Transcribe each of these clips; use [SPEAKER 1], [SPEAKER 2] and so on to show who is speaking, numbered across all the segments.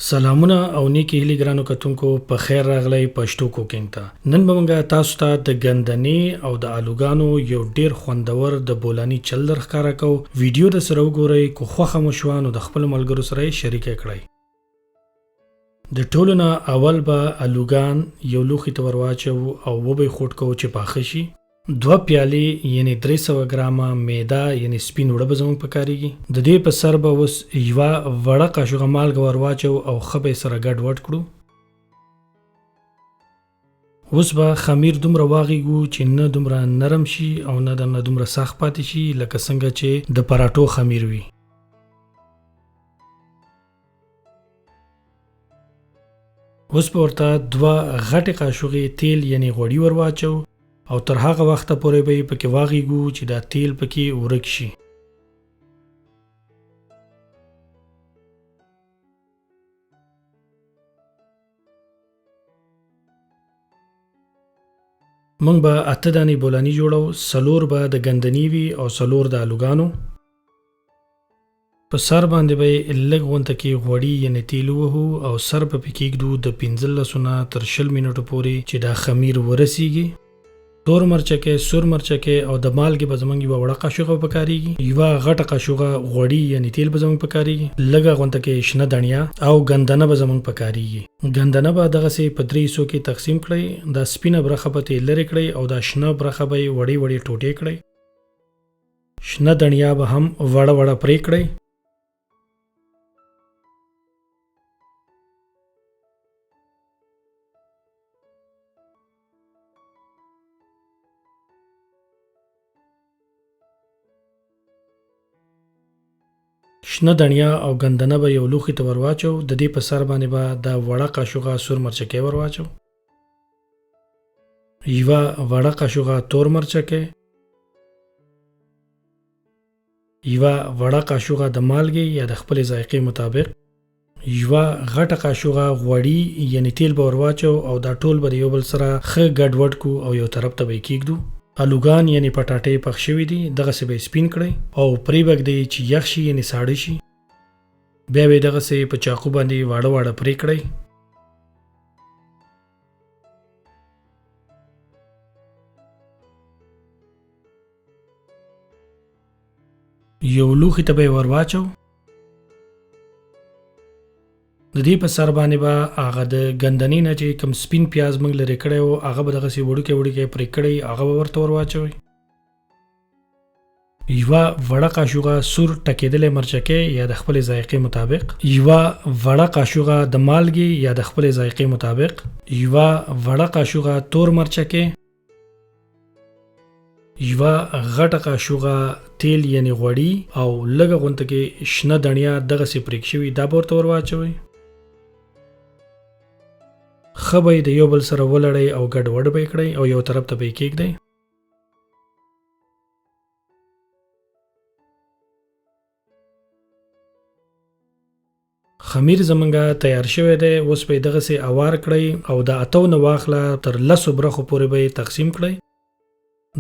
[SPEAKER 1] سلامونه او نیکی هیلی ګرانو کتونکو، په خیر راغلی پښتو کوکینګ ته. نن به مونږ تاسو ته د ګندنې او د آلوګانو یو ډیر خوندور د بولانی چل در ښکاره کوو. ویډیو د سره وګورئ، کو خوښه مو شوه نو د خپلو ملګرو سره یې شریکه کړئ. د ټولو نه اول به آلوګان یو لوښي ته ورواچوو او وبه یې خوټ کوو چې پاخه شي. دوه پیالې یعنی 300 ګرامه میده یعنی سپین اوړه به زموږ پکارېږي. د دې په سر به اوس یوه وړه قاشوغه مالګه ور واچوو او ښه به یې سره ګډ وډ کړو. اوس به خمیر دومره واغېږو چې نه دومره نرم شي او نه د نه دومره سخت پاتې شي، لکه څنګه چې د پراټو خمیر وي. اوس به ورته دوه غټې قاشوغې تیل یعنی غوړي ور واچوو او تر هغه وخته پورې به یې پکې واغېږو چې دا تیل پکې ورک شي. موږ به 8 دانې بولاني جوړو، 4 به د ګندنې وي او 4 د آلوګانو. په سر باندې به یې لږ غونته کې غوړي یعنی تیل ووهو او سر به پې کېږدو د 15 نه تر 20 منټو پورې چې دا خمیر ورسیږي. تور مرچکی، سور مرچکی او د مالګې به زموږ یوه وړه قاشوغه پکارېږي، یوه غټه قاشوغه غوړي یعنی تیل به زموږ پکارېږي، لږه غونته کې شنه دڼیا او ګندنه به زموږ پکارېږي. ګندنه به دغسې په 3 حصو کې تقسیم کړئ، دا سپینه برخه به ترې لرې کړئ او دا شنه برخه به یې وړې وړې ټوټې کړئ. شنه دڼیا به هم وړه وړه پرې کړئ. شنه دڼیا او ګندنه به یو لوښي ته ورواچو، د دې په سر باندې به دا وړه قاشوغه سور مرچکی ورواچو، یوه وړه قاشوغه تور مرچکی، یوه وړه قاشوغه د مالګې یا د خپلې ذایقې مطابق، یوه غټه قاشوغه غوړي یعنی تیل به ورواچو او دا ټول به د یو بل سره ښه ګډوډ کړو او یو طرف ته به یې کېږدو. آلوګان یعنی پټاټې پخ شوي دي، دغسې به یې سپین کړئ او پرې به ږدئ چې یخ شي یعنی ساړه شي. بیا به یې دغسې په چاقو باندې واړه واړه پرې کړئ. یو لوښي ته به یې ورواچو. د دې په سر باندې به هغه د ګندنې نه چې کوم سپین پیاز موږ لرې کړی و هغه به دغسې وړوکی وړوکی پرې کړئ، هغه به ورته ورواچوئ. یوه وړه قاشوغه سور ټکېدلی مرچکی یا د خپلې ذایقې مطابق، یوه وړه قاشوغه د مالګې یا د خپلې ذایقې مطابق، یوه وړه قاشوغه تور مرچکی، یوه غټه قاشوغه تیل یعنی غوړي او لږه غونته کې شنه دڼیا دغسې پرېک شوي دا به ورته ورواچوئ. ښه به یې د یو بل سره ولړئ او ګډوډ به یې کړئ او یو طرف ته به یې کېږدئ. خمیر زمونږ تیار شوی دی، اوس به یې دغسې اوار کړئ او د 8 نه واخله تر 10 برخو پورې به یې تقسیم کړئ.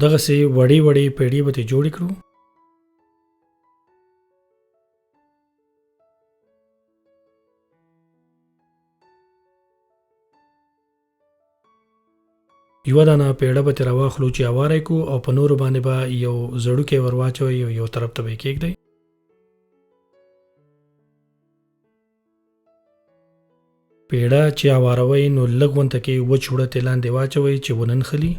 [SPEAKER 1] دغسې وړې وړې پیړې به ترې جوړې کړو. یوه دانه پیړه به ترې راواخلو چې اواره یې کړو او په نورو باندې به یو زړوکی ور واچوئ او یو طرف ته به یې کېږدئ. پیړه چې اواروئ نو لږ غونته کې وچ اوړه ترې لاندې واچوئ چې ونه نښلي.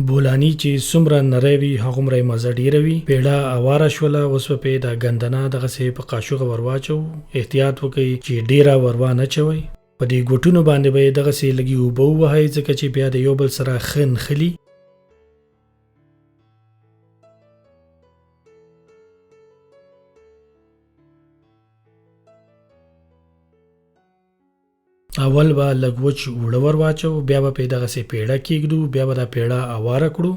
[SPEAKER 1] بولانی چې څومره نری وي هغومره یې مزه ډېره وي. پیړه اواره شوله، اوس به پرې دا ګندنه دغسې په قاشوغه ور واچوو. احتیاط وکړئ چې ډېره ور وانه چوئ. په دې ګوټونو باندې به یې دغسې لږې اوبه ووهئ ځکه چې بیا د یو بل سره ښه نښلي. اول به لږ وچ اوړه ور واچوو، بیا به پرې دغسې پیړه کېږدو، بیا به دا پیړه اواره کړو.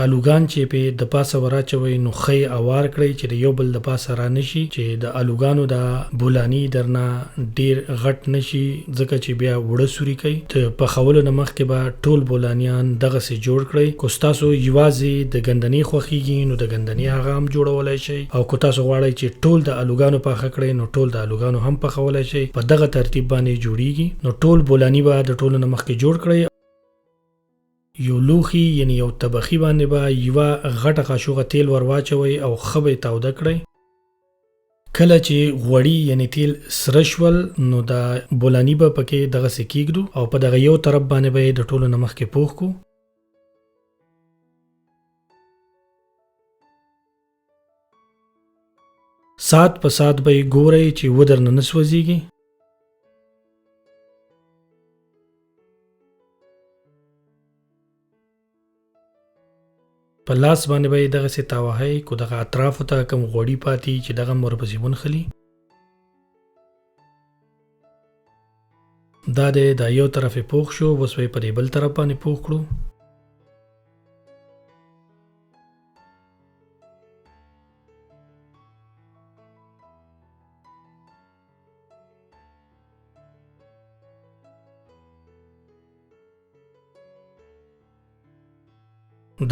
[SPEAKER 1] آلوګان چې پې د پاسه وراچوئ نو ښه یې اوار کړئ چې د یو بل د پاسه رانشي، چې د آلوګانو دا بولاني درنه ډیر غټ نشي، ځکه چې بیا وړه سوري کوي. د پخولو نه مخکې به ټول بولانیان دغسې جوړ کړئ. که ستاسو یوازې د ګندنې خوښیږي نو د ګندنې هغه هم جوړولای شئ، او که تاسو غواړئ چې ټول د آلوګانو پاخه کړئ نو ټول د آلوګانو هم پخولای شئ. په دغه ترتیب باندې جوړیږي. نو ټول بولاني به د ټولو نه مخکې جوړ کړئ. یو لوښي یعنی یو طبخي باندې به یوه غټه قاشوغه تیل ور واچوئ او ښه به یې تاوده کړئ. کله چې غوړي یعنی تیل سره شول نو دا بولاني به پکې دغسې کیږدو او په دغه یو طرف باندې به یې د ټولو نه مخکې پوخ کړو. ساعت په ساعت به یې ګورئ چې ودرنه نه سوځیږي. په لاس باندې به یې دغسې تاوهئ، کو دغه اطرافو ته کوم غوړي پاتې چې دغه هم ورپسې ونښلي. دا دی دا یو طرف یې پوخ شو، اوس به یې په دې بل طرف باندې پوخ کړو.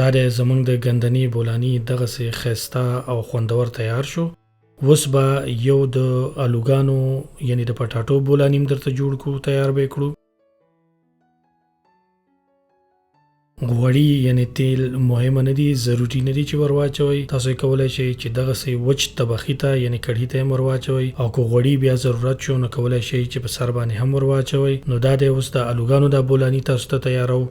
[SPEAKER 1] دا دی زمونږ د ګندنې بولاني دغسې ښایسته او خوندور تیار شو. اوس به یو د آلوګانو یعنی د پټاټو بولاني هم درته جوړ کړو، تیار به یې کړو. غوړي یعنی تیل مهمه نه دي، ضروري نه دي چې ورواچوئ. تاسو یې کولای شئ چې دغسې وچ طبخي ته یعنی کړهي ته هم ورواچوئ، او که غوړي بیا ضرورت شو نو کولای شئ چې په سر باندې هم ورواچوئ. نو دا دی اوس د آلوګانو دا بولاني تاسو ته تیارو.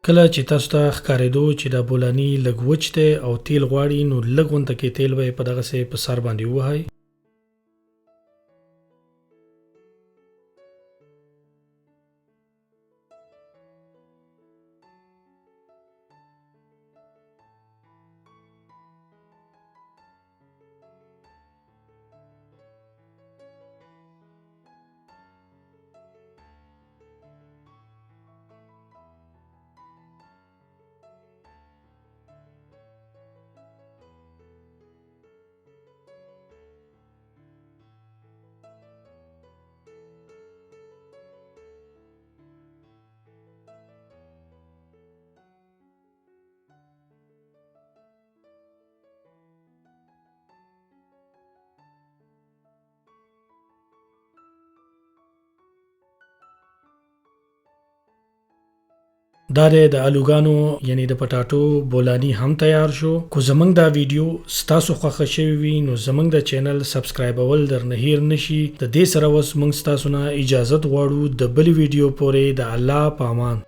[SPEAKER 1] کله چې تاسو ته ښکارېدو چې دا بولاني لږ وچ دی او تیل غواړي نو لږ غونته کې تیل به یې په دغسې په سر باندې ووهئ. دا دی د الوګانو یعنی د پټاټو بولانی هم تیار شو. کو زمنګ دا ویډیو ستاسو خوښه شوی وي نو زمنګ د چینل سبسکرایبول درنه هیر نشي. د دې سره اوس موږ ستاسو نه اجازت غواړو د بلې ویډیو پورې د الله په امان.